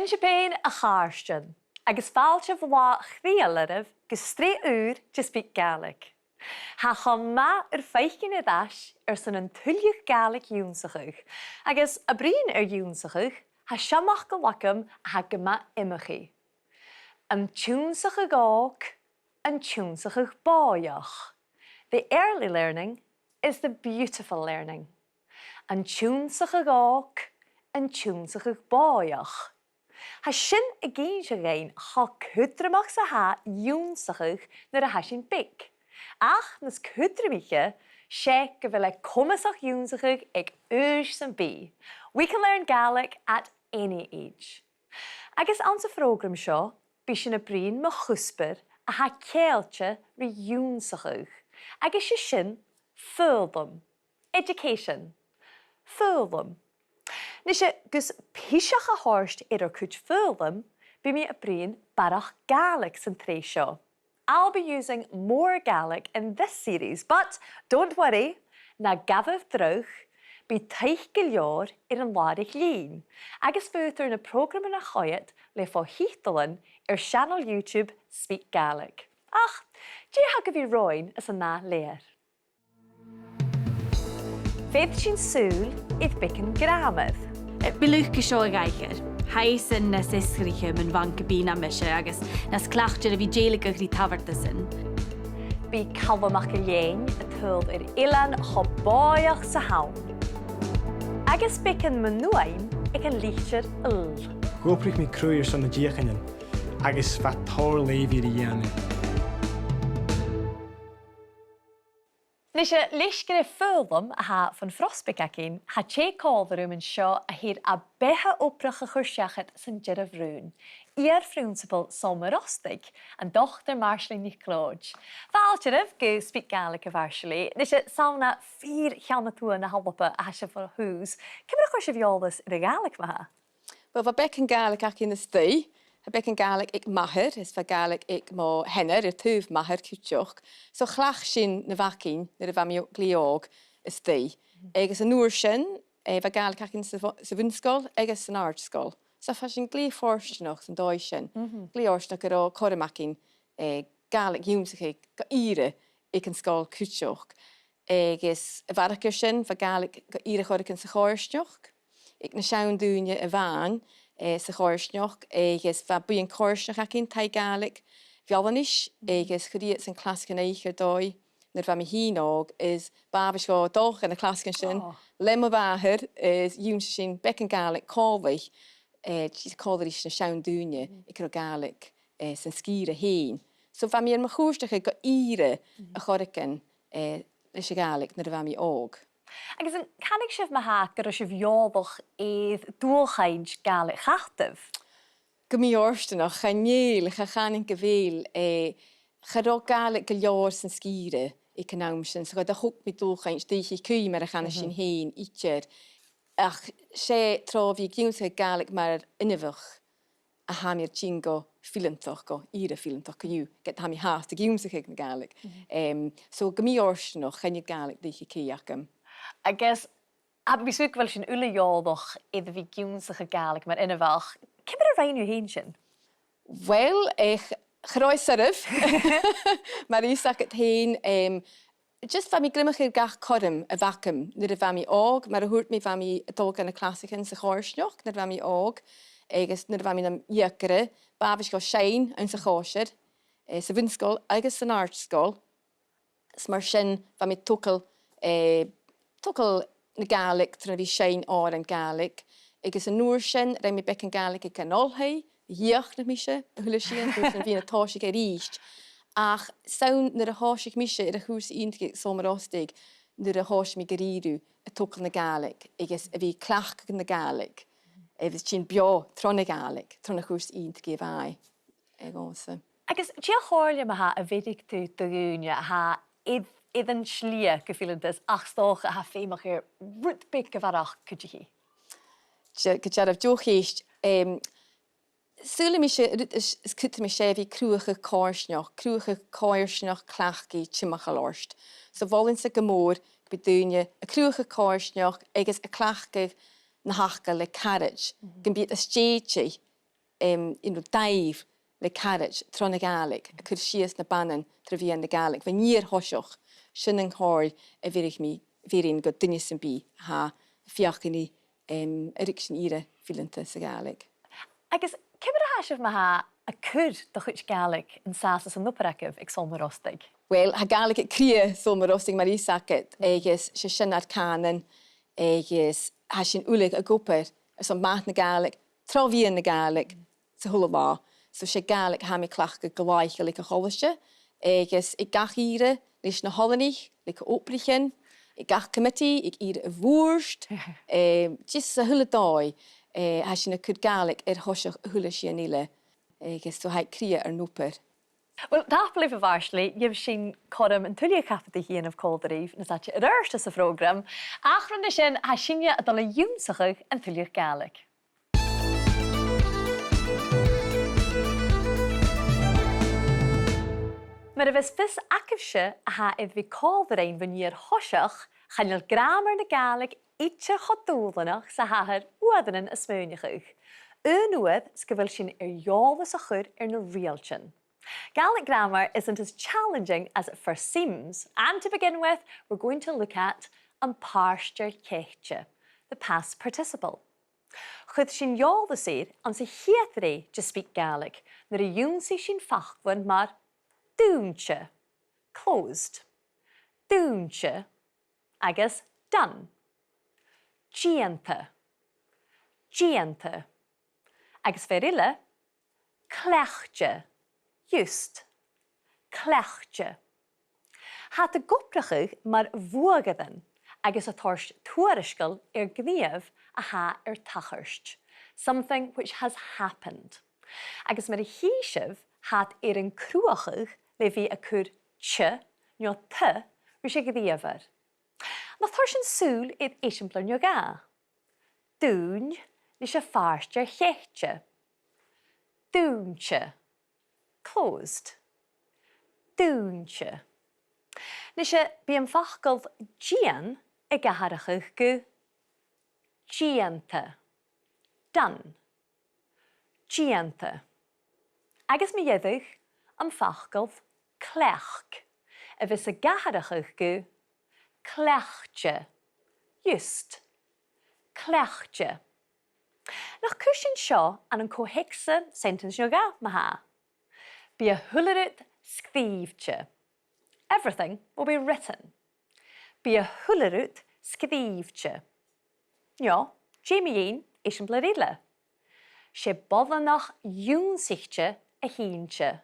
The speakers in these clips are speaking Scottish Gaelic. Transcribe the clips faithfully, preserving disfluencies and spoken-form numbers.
Sibh fhèin, a chàirdean, agus fàilte bhlàth chridheil oirbh gu sreath ùr de SpeakGaelic. Tha e cho math ur faicinn air ais airson an tuilleadh Gàidhlig ionnsachadh, agus a' bruidhinn air ionnsachadh, tha seanfhacal agam a tha gu math iomchaidh. An t-ionnsachadh òg, an t-ionnsachadh bòidheach. The early learning is the beautiful learning. An t-ionnsachadh òg, an t-ionnsachadh bòidheach. Tha sin ag innse dhuinn cho cudromach 's a tha ionnsachadh nuair a tha sinn beag. Ach nas cudromaiche, 's e gu bheil e comasach ionnsachadh aig aois sam bith. We can learn Gaelic at any age. Agus anns a' phrògram seo, bidh sinn a' bruidhinn mu chuspair a tha ceangailte ri ionnsachadh, agus 's e sin foghlam. Education. Foghlam. Nise, gus piseach a thoirt air ar cuid foghlaim, bidh mi a' bruidhinn barrachd Gàidhlig san t-sreath seo. I'll be using more Gaelic in this series, but don't worry, na gabhaibh dragh, bidh taic gu leòr air an làraich-lìn, agus faodaidh sibh na prògraman a choimhead le fo-thiotalan air seanail YouTube SpeakGaelic. Ach, dè tha gu bhith romhainn anns an ath leth-uair? Bheir sinn sùil air beagan gràmair. Eh, bidh luchd-cùisean a' gabhail. Tha esan nas eòlaiche mun bhanca-bìdh na mise agus nas cleachdte a bhith dèiligeadh ri tabhartasan. Bidh Calum MacIlleathain a' tadhal air eilean cho bòidheach 's a th' ann. Agus beagan mun fhuaim aig an litir L. Dh'obraich mi cruaidh airson na deuchainnean, agus bha tòrr leughaidh ri dhèanamh. Nise, leis gur e foghlam a tha fon phrosbaig againn, tha tè còmhla rium an seo a tha air a beatha obrach a chur seachad san dearbh raon. Iar-phrionnsabal Sabhal Mòr Ostaig, an Dotair Màrsaili NicLeòid. Fàilte oirbh gu SpeakGaelic, a Mhàrsaili. Nise, 's ann à fìor cheann a tuath na h-Alba a tha sibh bho thùs. Ciamar a chuir sibh eòlas air a' Ghàidhlig ma-thà? Uill, bha beagan Gàidhlig againn a-staigh. Tha beagan Gàidhlig aig m' athair, is bha Gàidhlig aig mo sheanair, air taobh m' athar cuideachd. So chleachd sinn na bh' againn nuair a bha mi glè òg a-staigh. Agus an uair sin, eh, bha Gàidhlig againn sa bh-, sa bhun-sgoil agus san àrd-sgoil. So bha sinn glè fortanach san dòigh sin. Glè fortanach gun robh cothrom againn, eh, Gàidhlig ionnsachadh gu ìre aig an sgoil cuideachd. Agus a bharrachd air sin, bha Gàidhlig gu ìre a' còrdadh rinn sa choimhearsnachd, aig na seann daoine a-mhàin, eh, sa choimhearsnachd, agus bha buidheann coimhearsnachd againn, Taigh Gàidhlig Mhealanais, agus chuir iadsan clasaichean oidhche air dòigh nuair a bha mi fhìn òg, is b' àbhaist dhomh dol chun nan clasaichean sin le mo mhàthair, is dh'ionnsaich sinn beagan Gàidhlig còmhla, eh, còmhla ris na seann daoine aig an robh Gàidhlig, eh, san sgìre fhèin. So bha mi air mo chuairteachadh gu ìre a' còrdadh rinn, eh, leis a' Ghàidhlig nuair a bha mi òg. Agus an canadh sibh ma-thà gun robh sibh eòlach air dualchainnt Gàidhlig chataibh? Gu mì-fhortanach, chan eil, cha chanainn gu bheil, eh, cha robh Gàidhlig gu leòr san sgìre aig an àm sin, so cha do thog mi dualchainnt d' oidhche cuideachd mar a chanas sinn fhèin idir. Ach 's e tro bhith ag ionnsachadh Gàidhlig mar inbheach a tha mi air tighinn gu fileantach, gu ìre fileantach co-dhiù, ged a tha mi fhathast ag ionnsachadh na Gàidhlig. Em, so gu mì-fhortanach, chan eil Gàidhlig d' oidhche cuideachd agam. Agus, tha mi a' smaoineachadh gu bheil sinn uile eòlach air a bhith ag ionnsachadh Gàidhlig mar inbheach. Ciamar a rinn thu fhèin sin? Uill, eh, ch-, cha robh e soirbh. Mar a tha fios agad fhèin, em, just bha mi a' greimeachadh air gach cothrom a bh' agam nuair a bha mi òg, mar a thuirt mi, bha mi a' dol gu na clasaichean sa choimhearsnachd nuair a bha mi òg, agus nuair a bha mi nam dheugaire, b' àbhaist dhomh seinn anns a' chòisir, eh, sa bhun-sgoil agus san àrd-sgoil. Is mar sin, bha mi a' togail, eh, togail na Gàidhlig tron a bhith a' seinn òrain Ghàidhlig, agus an uair sin, rinn mi beagan Gàidhlig aig an oilthigh, dhìochuimhnich mise a h-uile sìon, an uair sin bha mi a' tòiseachadh a-rithist. Ach 's ann nuair a thòisich mise air a' chùrsa inntrigidh aig Sabhal Mòr Ostaig, nuair a thòisich mi gu rìribh a' togail na Gàidhlig, agus a bhith a' cleachdadh na Gàidhlig, agus tighinn beò tro na Gàidhlig, tron a' chùrsa inntrigidh a bh' aig, aig Sabhal. Agus dè a' chomhairle ma-thà a bheireadh tu do dhaoine a tha air, air an t-slighe gu fileantas ach 's dòcha a tha feumach air rud beag a bharrachd cuideachaidh? Dè, gu dearbh, deagh cheist. Em, saoilidh mise, rud as, as cudromaiche 's e a bhith a' cruthachadh coimhearsnachd, cruthachadh coimhearsnachd cleachdaidh timcheall ort. So mholainn-sa gu mòr gum bi daoine a' cruthachadh coimhearsnachd agus a' cleachdadh na th' aca le caraid, gum bi iad a' stèidheachadh em, you know, dàimh le caraid tron a' Ghàidhlig, a' cur sìos na bannan tro mheadhan na Gàidhlig. Bhon fhìor thoiseach, sin an còrr a bheireadh mi, bheireadh gu duine sam bith a tha a' feuchainn ri, em, a' ruigsinn ìre fileanta sa Ghàidhlig. Agus ciamar a tha sibh ma-thà a' cur do chuid Gàidhlig an sàs anns an obair agaibh aig Sabhal Mòr Ostaig? Uill, tha Gàidhlig aig cridhe Sabhal Mòr Ostaig mar a tha fios agad, agus 's e sin ar cànan, agus tha sinn uile ag obair airson math na Gàidhlig, tro mheadhan na Gàidhlig, sa h-uile là. So 's e Gàidhlig a tha mi a' cleachdadh gu làitheil aig a' cholaiste, agus aig gach ìre leis na h-oileanaich, leis na h-obraichean, aig gach comataidh, aig ìre a' bhùird, eh, just sa h-uile dòigh, eh, tha sinn a' cur Gàidhlig air thoiseach a h-uile sìon eile, agus so tha e aig cridhe ar n-obair. Uill, tapadh leibh, a Mhàrtainn, gheibh sinn cothrom an tuilleadh cabadaich a dhèanamh còmhla ribh nas fhaide air adhart sa phrògram, ach ron a sin, tha sinne a' dol a dh'ionnsachadh an tuilleadh Gàidhlig. Mar a bhios fios agaibhse a tha air a bhith còmhla rinn bhon fhìor thoiseach, chan eil gràmar na Gàidhlig idir cho dùbhlanach 's a thathar uaireannan a' smaoineachadh. Aon uair 's gu bheil sinn air eòlas a chur air na riaghailtean. Gaelic grammar isn't as challenging as it first seems, and to begin with, we're going to look at am pàirtear ceite, the past participle. Chuir sinn eòlas air anns a' chiad rèis de SpeakGaelic nuair a dh'ionnsaich sinn faclan mar dùinte, closed, dùinte, agus done, dèanta, dèanta, agus fear eile, cleachdte, used, cleachdte. Tha iad ag obrachadh mar bhuadhairean agus a' toirt tuairisgeul air gnìomh a tha air tachairt, something which has happened. Agus mar a chì sibh, tha iad air an cruthachadh le bhith a' cur t no t ris a' ghnìomhair. Nach toir sinn sùil air eisimpleir no dhà? Dùin leis a' phàirtear cheite. Dùinte. Closed. Dùinte. Nise, bidh am facal dèan ag atharrachadh gu dèanta. Done. Dèanta. Agus mu dheireadh, am facal cleachd, a bhios ag atharrachadh gu cleachdte. Used. Cleachdte. Nach cuir sinn seo ann an co-theacsa sentence no dhà, ma-thà? Bidh a h-uile rud sgrìobhte. Everything will be written. Bidh a h-uile rud sgrìobhte. No, dè mu dheidhinn eisimpleir eile? 'S e boireannach ionnsaichte a th' innte.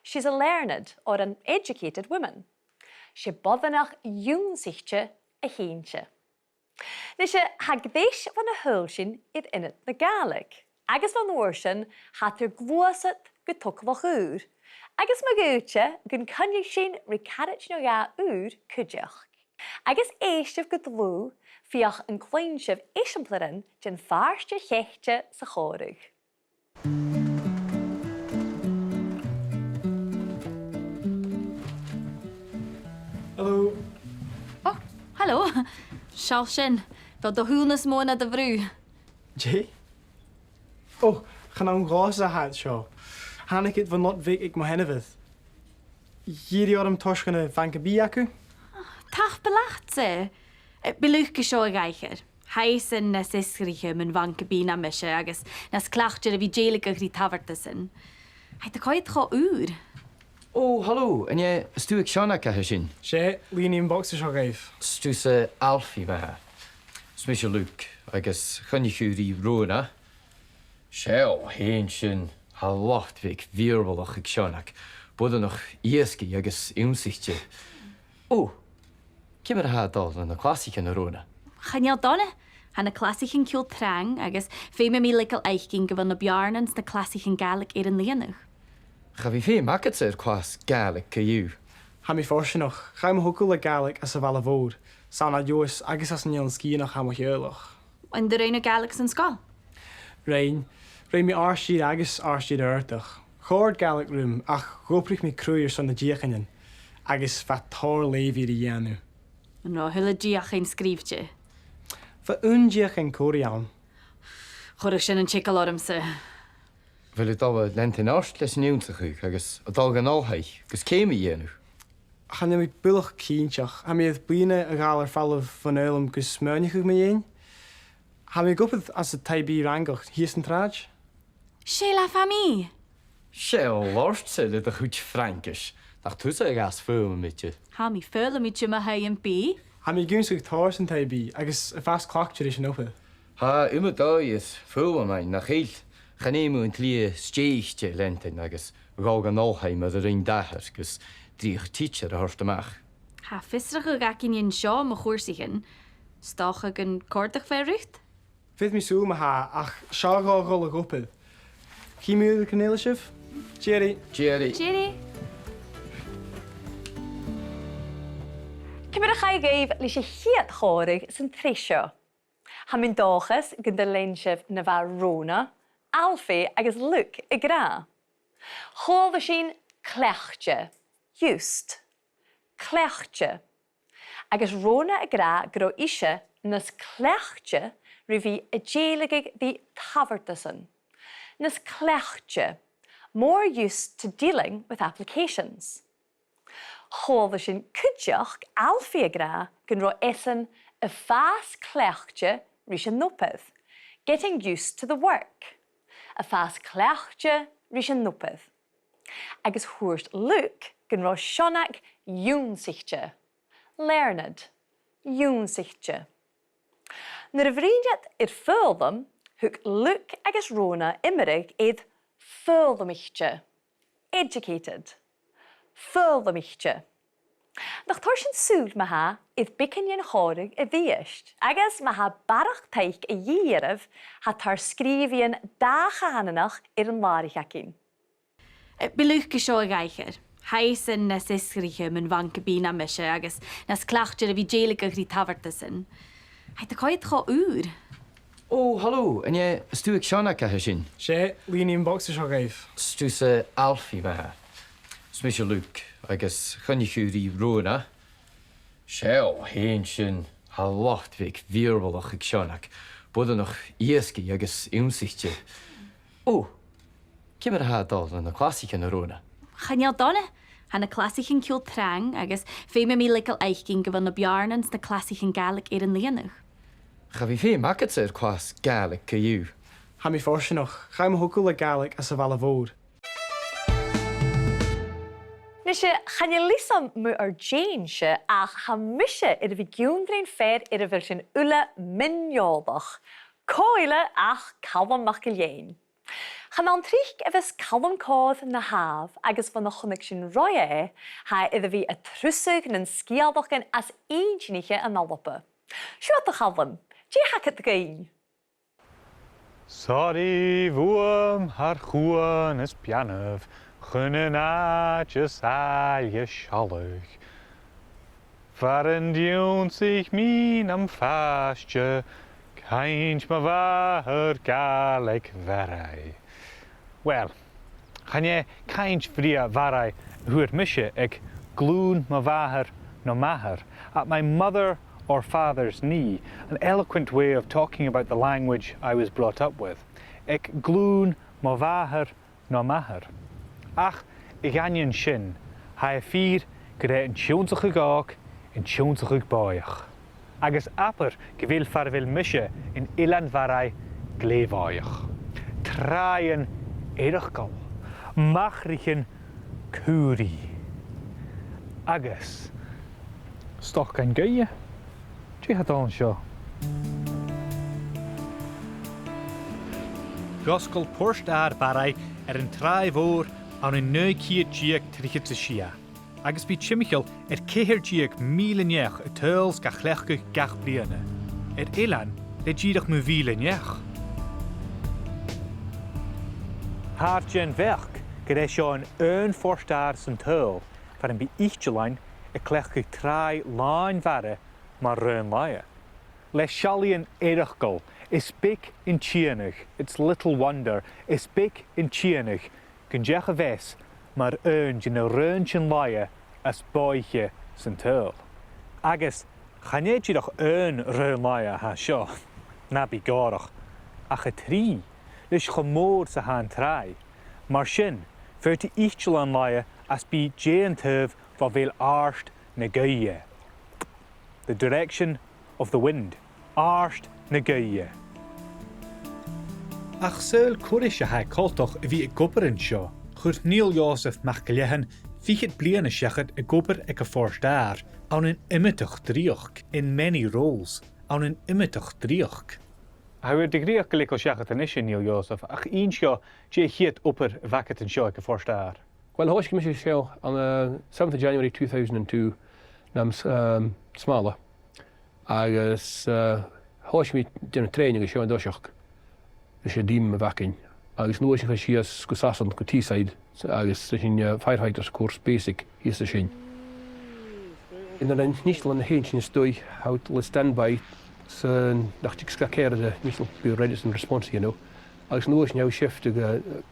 She's a learned or an educated woman. 'S e boireannach ionnsaichte a th' innte. Nise, tha greis bhon a thadhail sinn air Ionad na Gàidhlig. Agus bhon uair sin, tha iad air gluasad gu togalach ùr. Agus ma dh'fhaodte gun coinnich sinn ri caraid no dhà ùr cuideachd. Agus èistibh gu dlùth, feuch an cluinn sibh eisimpleirean den phàirtear cheite sa chòmhradh. Hello. O, hello. Seall sin. Bheil do shùil nas motha na do bhrù? Dè? O, chan ann dhòmhsa a tha iad seo. Thàinig iad bhon lot bheag aig mo sheanmhair. Dh'iarr i orm tòiseachadh na bhanca-bìdh aca. Tapadh leatsa. Eh, bidh Luke an seo a dh'aithghearr. Tha esan nas eòlaiche mun bhanca-bìdh na mise agus nas cleachdte a bhith dèiligeadh ri tabhartasan. Tha iad a' coimhead cho ùr. O, hello, an e stuth aig Seonag a tha sin? 'S e, lìon i am bogsa seo dhuibh. Stuth sa Alfie, ma-thà. 'S mise Luke, agus choinnich thu ri Rona. Seall, tha sin, tha lot bheag mhìorbhaileach aig Seonag. Boireannach iasgaidh agus ionnsaichte. O, ciamar a tha dol leis na clasaichean, a Rona? Chan eil dona. Tha na clasaichean ciùil trang agus feumaidh mi leigeil fhaicinn gu bheil na beàrnan 's na clasaichean Gàidhlig air an lìonadh. Cha bhi feum agadsa air clas Gàidhlig co-dhiù. Tha mi fortanach. Chaidh mo thogail le Gàidhlig anns a' bhaile mhòr, 's ann à Leòdhas agus anns an Eilean Sgitheanach a tha mo theaghlach. An do rinn thu Gàidhlig san sgoil? Rinn. Rinn mi Àrd-ìre agus Àrd-ìre Adhartach. Chòrd Gàidhlig rium, ach dh'obraich mi cruaidh airson na deuchainnean, agus bha tòrr leughaidh ri dhèanamh. An robh a h-uile deuchainn sgrìobhte? Bha aon deuchainn còmhraidh ann. Chuireadh sin an t-eagal ormsa. bheil thu a' dol a leantainn ort leis an ionnsachadh agus a' dol dhan oilthigh agus ceum a dhèanamh? Chan eil mi buileach cinnteach. Tha mi air bliadhna a ghabhail air falbh bhon fhoghlam gus smaoineachadh mu dheidhinn. Tha mi ag obair anns an taigh-bìdh Fhrangach shìos an t-sràid. C'est la famille! Seall ortsa le do chuid Fraingis. Nach tusa a ghabhas foghlam idir? Tha mi foghlamaichte mu thaighean-bìdh. Tha mi ag ionnsachadh tòrr san taigh-bìdh agus a' fàs cleachdte ris an obair. Tha iomadh dòigh air foghlam fhaighinn, nach eil? Chan fheum thu an t-slighe stèidhichte a leantainn agus a dhol dhan oilthigh mar a rinn d' athair gus dreuchd tidseir a thoirt a-mach. Tha fiosrachadh againn an seo mu chùrsaichean. 'S dòcha gun còrdadh fear riut? Bheir mi sùil ma-thà, ach seo dhomh a dhol a dh'obair. Chì mi uair gu cèile sibh. Tìoraidh. Tìoraidh. Tìoraidh. Ciamar a chaidh dhuibh leis a' chiad chòmhradh san t-sreath seo? Tha mi an dòchas gun do lean sibh na bha Rona, Alfie agus Luke ag ràdh. Chuala sinn cleachdte, used. Cleachdte. Agus Rona ag ràdh gun robh ise nas cleachdte ri bhith a' dèiligeadh ri tabhartasan. Nas cleachdte, more used to dealing with applications. Chuala sinn cuideachd Alfie ag ràdh gun robh esan a' fàs cleachdte ris an obair, getting used to the work. A' fàs cleachdte ris an obair. Agus thuirt Luke gun robh Seonag ionnsaichte, learned, ionnsaichte. Nuair a bhruidhinn iad air foghlam, thug Luke agus Rona iomradh air foghlamaichte, educated, foghlamaichte. Nach toir sinn sùil ma-thà air beagan dhen chòmhradh a-rithist, agus ma tha barrachd taic a dhìth oirbh, tha tar-sgrìobhaidhean dà-chànanach air an làraich againn. Eh, bidh Luke an seo a dh'aithghearr. Tha esan nas eòlaiche mun bhanca-bìdh na mise agus nas cleachdte ri bhith a' dèiligeadh ri tabhartasan. Tha iad a' coimhead cho ùr. Ò, halò, an e, 's tu aig Seonag a tha sin? 'S e, lìon i am bogsa seo dhuibh. 'S tusa Alfie, ma-thà. 'S mise Luke, agus choinnich thu ri Rona. Seall, tha sin, tha lot bheag mhìorbhaileach aig Seonag, boireannach èasgaidh agus ionnsaichte. Ò, ciamar a tha dol leis na clasaichean, a Rona? Chan eil dona. Tha na clasaichean ciùil trang agus feumaidh mi leigeil fhaicinn gu bheil na beàrnan sna clasaichean Gàidhlig air an lìonadh. Cha bhi feum agadsa air clas Gàidhlig co-dhiù. Tha mi fortanach. Chaidh mo thogail le Gàidhlig anns a' bhaile mhòr. Nise, chan eil fhios agam mu ar dèidh-se, ach tha mise air a bhith ag ionndrainn fear air a bheil sinn uile mion-eòlach. Cò eile ach Calum MacIlleathain. Chan ann tric a bhios Calum còir na thàmh, agus bhon a chunnaic sinn roimhe e, tha e air a bhith a' trusadh nan sgeulachdan as inntinniche an Alba. Siuthad, a Chaluim, dè th' agad dhuinn? Soraidh bhuam thar chuan is beannaibh, chun an àite as àille sealladh. Far an d' ionnsaich mi nam phàiste, cainnt mo mhàthar Gàidhlig Bharraigh. Well, chan e cainnt bhrèagha Bharraigh a fhuair mise aig glùin mo mhàthar no m' athar, at my mother or father's knee, an eloquent way of talking about the language I was brought up with. Aig glùin mo mhàthar no m' athar. Ach a dh'aindeoin sin, tha e fìor gur e an t-ionnsachadh òg an t-ionnsachadh bòidheach. Agus abair gu bheil far a bheil mise an Eilean Bharraigh glè bhòidheach. Tràighean eireachdail, machraichean caoraich. Agus stoc-gaoithe. Dè tha dol an seo? Dh'fhosgail Port-adhair Bharraigh air an Tràigh Mhòr ann an naoi ceud deug trithead 's a sia, agus bidh timcheall air ceithir deug mìle neach a' tadhal 's ga chleachdadh gach bliadhna. Air eilean le dìreach mu mhìle neach. Tha e air a bhith air a bheachd gur e seo an aon phort-adhair san t-saoghal far am bi itealain a' cleachdadh tràigh làn mhara mar raon-laighe. Le seallaidhean eireachdail, is beag an t-iongnadh, it's little wonder, is beag an t-iongnadh gun deach a mheas mar aon de na raointean-laighe as bòidhche san t-saoghal. Agus chan e dìreach aon raon-laighe a tha seo, na bi gòrach, ach a trì, leis cho mòr 's a tha an tràigh. Mar sin, faodaidh tu itealan laighe às bith dè an taobh bho bheil àird na gaoithe. The direction of the wind. Àird na gaoithe. Ach saoil cò ris a tha e coltach a bhith ag obair an seo? Chuir Neil Joseph MacIllEathain fichead bliadhna seachad ag obair aig a' Phort-adhair, ann an iomadach dreuchd, in many roles, ann an iomadach dreuchd. Tha thu air do dhreuchd a leigeil seachad a-nis, a Neil Joseph, ach innis dhomh dè a' chiad obair a bh' agad an seo aig a' Phort-adhair. Well, thòisich mise an seo ann an, uh, seventh of January two thousand and two, nam s-, um, smàla. Agus, uh, thòisich mi a' dèanamh trèanaidh an seo an toiseach. 'S e Dìm a bh' againn. Agus an uair sin chaidh sinn sìos gu Sasainn, gu Teesside, agus 's e sin, uh, firefighters course basic shìos an sin. Nuair a tha an t-itealan a' tighinn a-staigh, tha thu a' dol a standby, 's nach tig sgath ceàrr air an t-itealan, bidh thu ready airson response, you know. Agus an uair sin tha thu a' shiftigeadh, uh,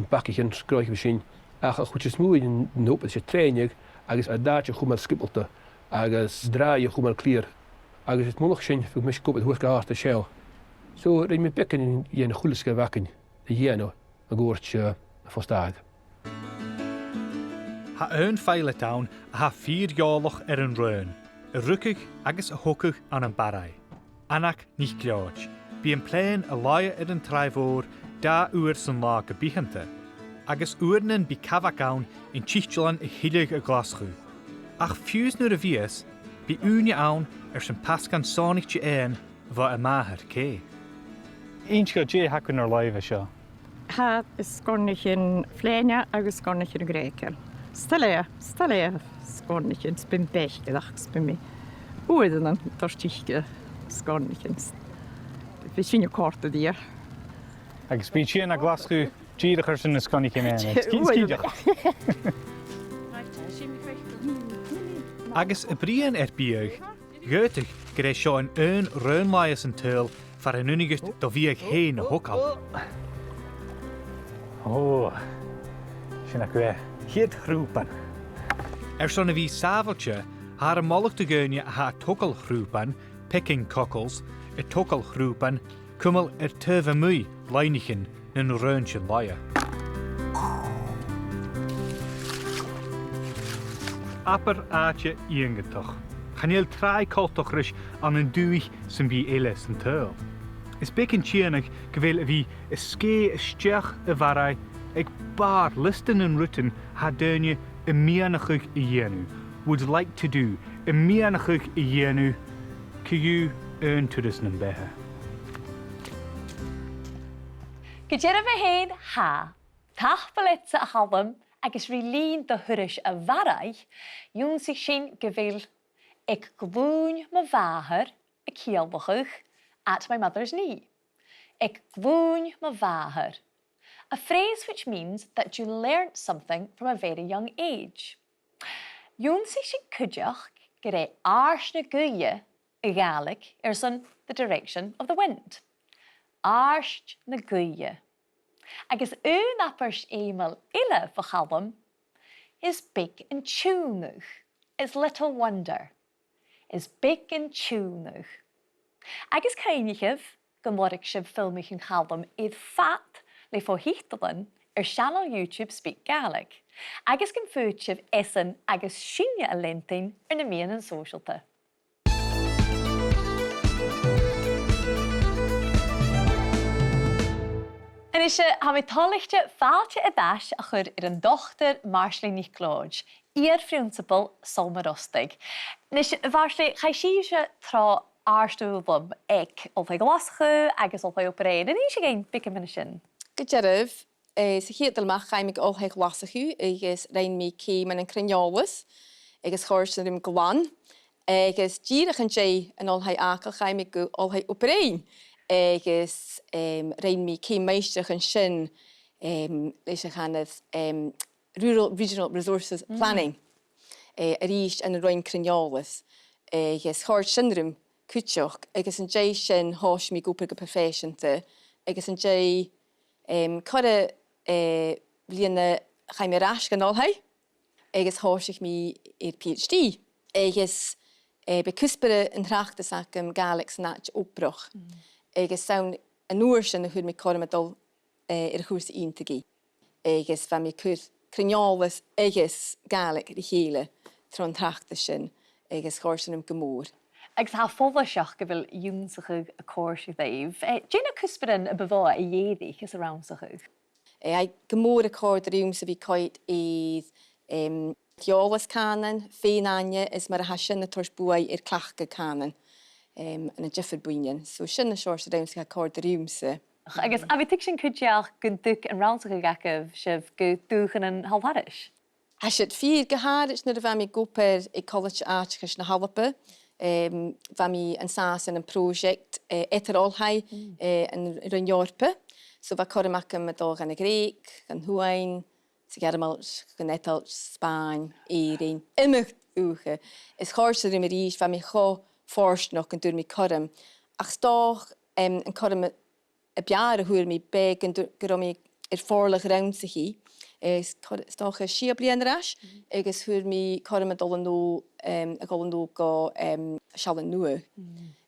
bacaichean, sgrùdaichean mar sin. Ach a' chuid as motha den obair, 's e trèanaidh agus an t-àite a chumail sgiobalta agus an tràigh a chumail clìor. Agus is muileach sin, bha mise ag obair thuas gu h-àrd an seo. So, rinn mi beagan den a h-uile sgath a bh' againn a dhèanamh a' chuairt, eh, a' phort-adhair. Tha aon philot ann a tha fìor eòlach air an raon, a rugadh agus a thogadh ann am Barraigh. Anna NicLeòid. Bidh am plèan a' laighe air an tràigh mhòr dà uair san latha gu bitheanta, agus uaireannan bidh cabhag ann an t-itealan a thilleadh a Ghlaschu. Ach fiù 's nuair a bhios, bidh ùine ann airson pasgan sònraichte fhaighinn bho a màthair, Kay. Innis dhomh dè th' againn air làimh an seo. Tha sgonaichean flèana agus sgonaichean grèigeil. 'S toil leatha, 's toil leatha sgonaichean, 's bidh mi a' faicinn iad, 's bidh mi uaireannan a' toirt thuca sgonaichean. Bidh sin a' còrdadh rium. Agus bidh sinn a' Ghlaschu dìreach airson na sgonaichean fhèin. Uaireannan. Agus a' bruidhinn air biadh, dh'fhaodadh gur e seo an aon raon-laighe san t-saoghal far an urrainn dhut do bhiadh fhèin a thogail. Ò, sin agaibh e. A' chiad chrùban. Airson a bhith sàbhailte, thathar a' moladh do dhaoine a tha a' togail chrùban, picking cockles, a' togail chrùban, cumail air taobh a-muigh loidhnichean nan raointean laighe. Abair àite iongantach. Chan eil tràigh coltach ris ann an dùthaich sam bith eile san t-saoghal. Is beag an t-iongnadh gu bheil a bhith a' sgèith a-steach a Bharraigh aig bàrr liosta nan rudan a tha daoine a' miannachadh a dhèanamh, would like to do, a' miannachadh a dhèanamh, co-dhiù aon turas nam beatha. Gu dearbh fhèin, tha. Tapadh leatsa, a Chaluim, agus ri linn do thurais a Bharraigh, dh'ionnsaich sinn gu bheil aig glùin mo mhàthar a' ciallachadh at my mother's knee. Aig glùin mo mhàthar. A phrase which means that you learnt something from a very young age. Dh'ionnsaich sinn cuideachd gur e àird na gaoithe a' Ghàidhlig airson the direction of the wind. Àird na gaoithe. Agus aon abairt fheumail eile bho Chaluim, is beag an t-iongnadh, it's little wonder, is beag an t-iongnadh. Agus cuimhnichibh gun lorg sibh filmichean Chaluim air fad le fo-thiotalan air seanail YouTube SpeakGaelic, agus gum faod sibh esan agus sinne a leantainn air na meadhanan sòisealta. A-nis, tha mi toilichte fàilte air ais a chur air an Dotair Marsaili NicLeòid, iar-phrionnsabal Sabhal Mòr Ostaig. A-nis, a Mharsaili, chaidh sibhse tro àrd-fhoghlam aig Oilthigh Ghlaschu agus Oilthigh Obar Dheathain. An innis thu dhuinn beagan mu dheidhinn sin? Gu dearbh. Eh, sa chiad dol a-mach chaidh mi gu Oilthigh Ghlaschu agus rinn mi ceum ann an cruinn-eòlas agus chòrd sin rium glan. Agus dìreach an dèidh an oilthigh fhàgail chaidh mi gu Oilthigh Obar Dheathain agus, em, rinn mi ceum maighstireachd an sin, em, leis a' chanas, em, Rural Regional Resources Planning, eh, a-rithist ann an Roinn Cruinn-eòlas. Agus chòrd sin rium cuideachd, agus an dèidh sin thòisich mi ag obair gu proifeiseanta, agus an dèidh Em, corra, eh, bhliadhna chaidh mi air ais dhan oilthigh agus thòisich mi air PhD. Agus, eh, b' e cuspair an tràchdas agam Gàidhlig san àite-obrach. Agus 's ann an uair sin a fhuair mi cothrom a dhol, eh, air a' chùrsa inntrigidh. Agus bha mi a' cur cruinn-eòlas agus Gàidhlig ri chèile tron tràchdas sin, agus chòrd sin rium gu mòr. Agus tha e follaiseach gu bheil ionnsachadh a' còrdadh ribh. Eh, dè na cuspairean a bu mhotha a dh'èirich às an rannsachadh? Eh, tha e gu mòr a' còrdadh riumsa a bhith coimhead air, em, eòlas cànain, fèin-aithne, is mar a tha sin a' toirt buaidh air cleachdadh cànain, em, ann an diofar buidhnean. So sin an seòrsa rannsachadh a tha a' còrdadh riumsa. Agus a bheil thu a' tuigsinn cuideachd gun tug an rannsachadh agaibh sibh gu dùthchannan thall thairis? Tha siud fìor, gu h-àraid nuair a bha mi ag obair aig Colaiste Àiteachais na h-Alba. Em, bha mi an sàs ann am pròiseact, eh, eadar-oilthigh, eh, an Roinn Eòrpa. So bha cothrom agam a dhol dhan a' Ghrèig, dhan Fhuain, sa Ghearmailt, dhan Eadailt, Spàinn, Èirinn, iomadh dùthaich. Is chòrd sin rium a-rithist, bha mi cho fortanach gun d' fhuair mi cothrom. Ach 's dòcha, em, an cothrom a, a b' fheàrr a fhuair mi, b' e gun d-, gun robh mi air fòrladh rannsachaidh, eh, is cor-, is dòcha sia bliadhna air ais, agus fhuair mi cothrom a dhol a-null, em, a dhol a-null gu, em, Sealainn Nuadh.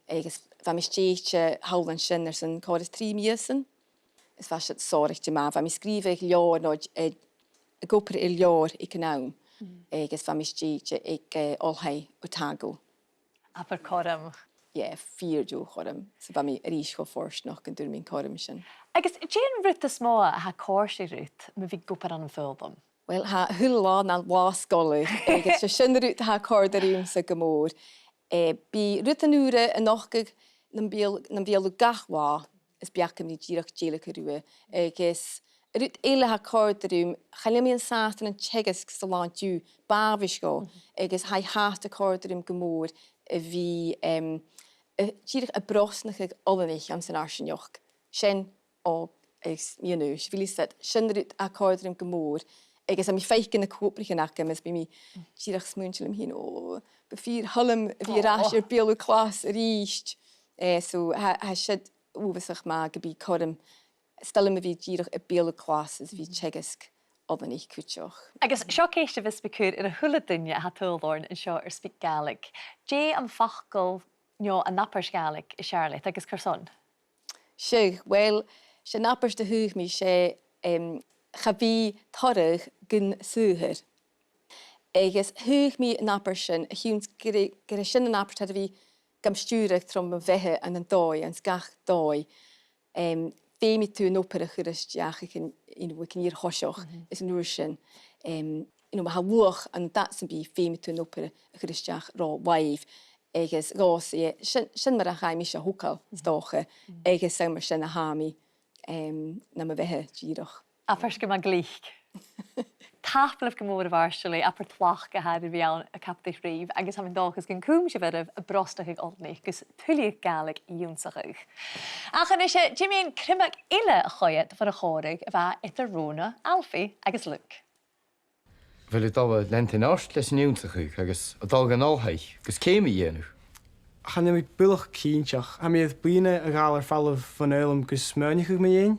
Agus bha mi stèidhichte thall an sin airson còrr is trì mìosan. Is bha siud sònraichte math. Bha mi a' sgrìobhadh leabhar no d-, eh, ag obair air leabhar aig an àm. Agus bha mi stèidhichte aig, eh, Oilthigh Otago. Abair cothrom. Yeah, fìor dheagh chothrom. So bha mi a-rithist cho fortanach gun d' fhuair mi an cothrom sin. Agus dè an rud as motha a tha a' còrdadh riut mu bhith ag obair ann am foghlam? Well, tha a h-uile latha na latha sgoile, agus 's e sin an rud a tha a' còrdadh riumsa gu mòr. Eh, bidh rudan ùra a' nochdadh nam beul-, nam beulaibh gach latha, is b' fheudar dhomh dìreach dèiligeadh riutha. Agus an rud eile a tha a' còrdadh rium, chan eil mi an sàs ann an teagasg san là an-diugh, b' àbhaist dhomh, agus tha e fhathast a' còrdadh rium gu mòr a bhith, em, a, dìreach a' brosnachadh oileanaich anns an fharsaingeachd. Sin, o, agus mi an aois, bheil fhios agad, sin an rud a tha a' còrdadh rium gu mòr, agus tha mi a' faicinn na co-obraichean agam, is bidh mi dìreach a' smaointinn leam fhìn, o, bu fìor thoil leam a bhith air ais air beulaibh clas a-rithist. Eh, so, tha, tha siud uabhasach math gum bi cothrom, 's toil leam a bhith dìreach air beulaibh clas is a bhith a' teagasg oileanaich cuideachd. Agus seo ceist a bhios mi a' cur air a h-uile duine a tha a' tadhal oirnn an seo air SpeakGaelic. Dè am facal no an abairt Ghàidhlig as fheàrr leat agus carson? Seadh, well, 's e an abairt a thagh mi, 's e, em, cha bhi toradh gun saothair. Agus thagh mi an abairt sin a chionn 's gur e, gur e sin an abairt a bha gam stiùireadh tro mo bheatha ann an dòigh, anns gach dòigh. Em, feumaidh tu an obair a chur a-steach aig an, you know, aig an fhìor thoiseach, is an uair sin, em, you know, ma tha luach ann an dad sam bith, feumaidh tu an obair a chur a-steach ro làimh. Agus dhòmhsa, eh, sin, sin mar a chaidh mise a thogail, 's dòcha, agus 's ann mar sin a tha mi, em, nam bheatha dìreach. Abairt gu math glic. Tapadh leibh gu mòr, a Mhàrtainn, abair tlachd a th' air a bhith ann a' cabadaich ribh, agus tha mi an dòchas gun cùm sibh oirbh a' brosnachadh oileanaich gus tuilleadh Gàidhlig ionnsachadh. Ach a-nise, eh, dè mu dheidhinn criomag eile a choimhead bhon a' chòmhradh a bha eadar Rona, Alfie agus Luke? Bheil thu a' dol a leantainn ort leis an ionnsachadh agus a' dol dhan oilthigh gus ceum a dhèanamh? Chan eil mi buileach cinnteach. Tha mi air bliadhna a ghabhail air falbh bhon fhoghlam gus smaoineachadh mu dheidhinn.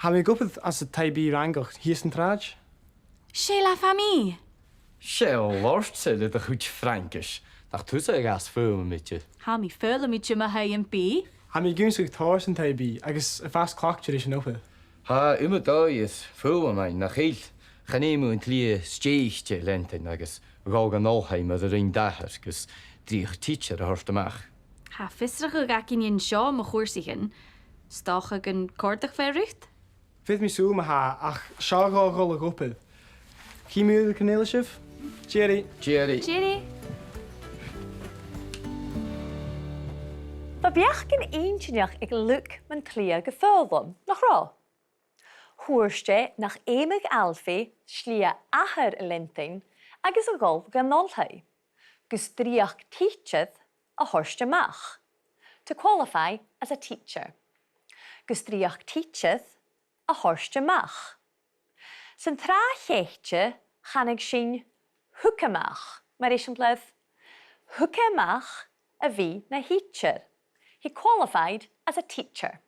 Tha mi ag obair anns an taigh-bìdh Fhrangach shìos an t-sràid. Chez la famille. Chez l'autre, le do chuid Fraingis. Nach tusa a ghabhas foghlamaichte? Tha mi foghlamaichte mu thaighean bìdh. Tha mi ag ionnsachadh tòrr san taigh-bìdh agus a' fàs cleachdte ris an obair. Tha iomadh dòigh air foghlam fhaighinn, nach eil? Chan fheum thu an t-slighe stèidhichte a leantainn agus a dhol dhan oilthigh mar a rinn d' athair gus dreuchd tidsear a thoirt a-mach. Tha fiosrachadh againn an seo mu chùrsaichean. 'S dòcha gun còrdadh fear riut? Bheir mi sùil ma-thà, ach seo dhomh a dhol a dh'obair. Chì mi uair chan eil sibh. Tìoraidh. Tìoraidh. Tìoraidh. Bha beachdan inntinneach aig Luke mun t-slighe gu foghlam, nach robh? Thuirt e nach fheumadh Alfie slighe athar a leantainn agus a dhol dhan oilthigh, gus dreuchd tidsear a thoirt a-mach. To qualify as a teacher. Gus dreuchd tidsear a thoirt a-mach. San t-sreath chaithte, chanadh sinn thug a-mach, mar eisimpleir, thug e a-mach a bhith na thidsear. He qualified as a teacher.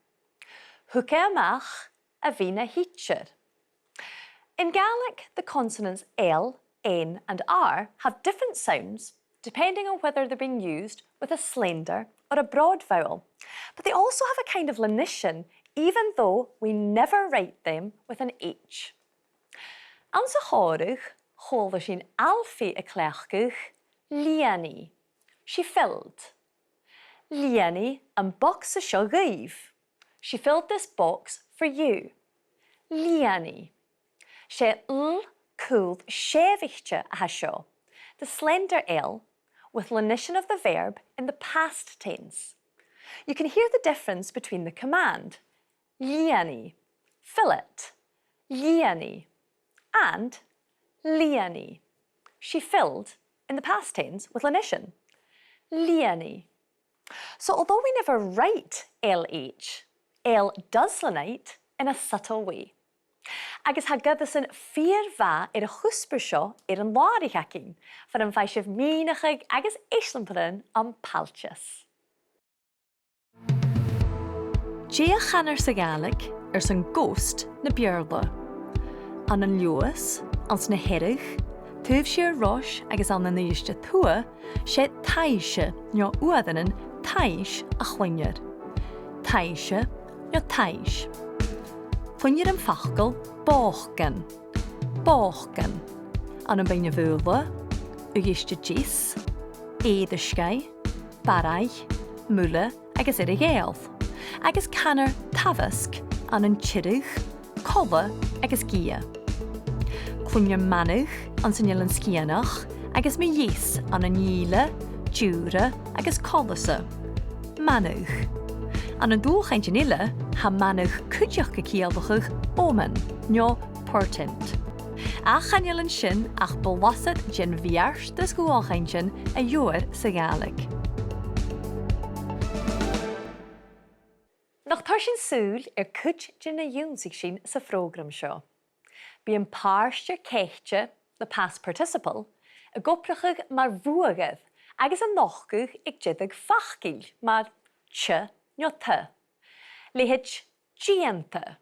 Thug e a-mach a bhith na thidsear. In Gaelic, the consonants L, N and R have different sounds depending on whether they're being used with a slender or a broad vowel. But they also have a kind of lenition even though we never write them with an H. Anns a' chòmhradh, chuala sinn Alfie a' cleachdadh lìon i. She filled. Lìon i am bogsa seo dhuibh. She filled this box for you. Lìon i. 'S e L caol sèimhichte a tha seo, the slender L, with lenition of the verb in the past tense. You can hear the difference between the command, lìon i, fill it, lìon i, and lìon i. She filled in the past tense with lenition. Lìon i. So although we never write L H, L does lenite in a subtle way. Agus tha goireasan fìor mhath air a' chuspair seo air an làraich againn, far am faigh sibh mìneachadh agus eisimpleirean am pailteas. Dè a chanar sa Ghàidhlig airson ghost na Beurla? Ann an Leòdhas, anns na Hearadh, taobh siar Rois agus ann an Uibhist a Tuath, 's e taibhse, no uaireannan taibhs a chluinnear. Taibhse, no taibhs. Cluinnear am facal bòcan. Bòcan. Ann am Beinn na Faoghla, Uibhist a Deas, Èirisgeigh, Barraigh, Muile agus Earra-Ghàidheal. Agus canar tamhasg ann an Tiriodh, Colla agus Gidhe. Cluinnear manadh anns an Eilean Sgitheanach agus mu dheas ann an Ìle, Diùra agus Colbhasa. Manadh. Ann an dualchainntean eile, tha manadh cuideachd a' ciallachadh omen, no portent. Ach chan eil an sin ach blasad den bheartas dhualchainntean a gheibhear sa Ghàidhlig. Nach toir sinn sùil air cuid de na dh'ionnsaich sinn sa phrògram seo. Bidh am pàirtear caithte, no past participle, ag obrachadh mar bhuadhair agus a' nochdadh aig deireadh facail mar te no ta. Leithid dèanta,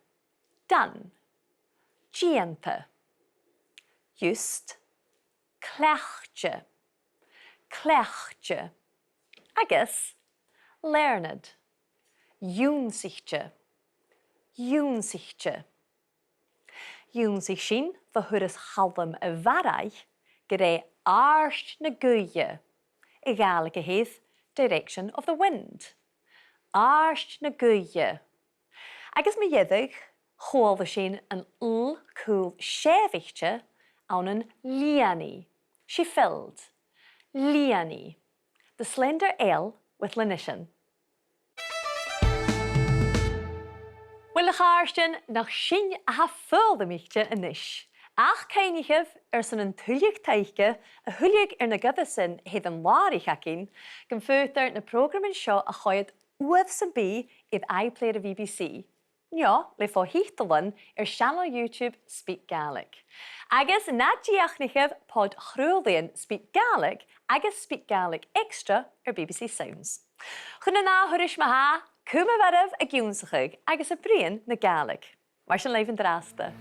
done. Dèanta. Used, cleachdte, cleachdte. Agus learned, ionnsaichte, ionnsaichte. Dh'ionnsaich sinn bho thuras Chaluim a Bharraigh gur e àird na gaoithe a' Ghàidhlig a th' air direction of the wind. Àird na gaoithe. Agus mu dheireadh, chuala sinn an L caol sèimhichte ann an lìon i. She filled. Lìon i. The slender L with lenition. Uill, a chàirdean, nach sinn a tha foghlamaichte a-nis. Ach cuimhnichibh, airson an tuilleadh taice a thuilleadh air na goireasan a th' air an làraich againn, gum faodar na prògraman seo a choimhead uair sam bith air iPlayer a' B B C, no le fo-thiotalan air seanail YouTube SpeakGaelic. Agus na dìochuimhnichibh pod-chraolaidhean SpeakGaelic agus SpeakGaelic Extra air B B C Sounds. Chun an ath thuras ma-thà, cumaibh oirbh ag ionnsachadh agus a' bruidhinn na Gàidhlig. Mar sin leibh an-dràsta.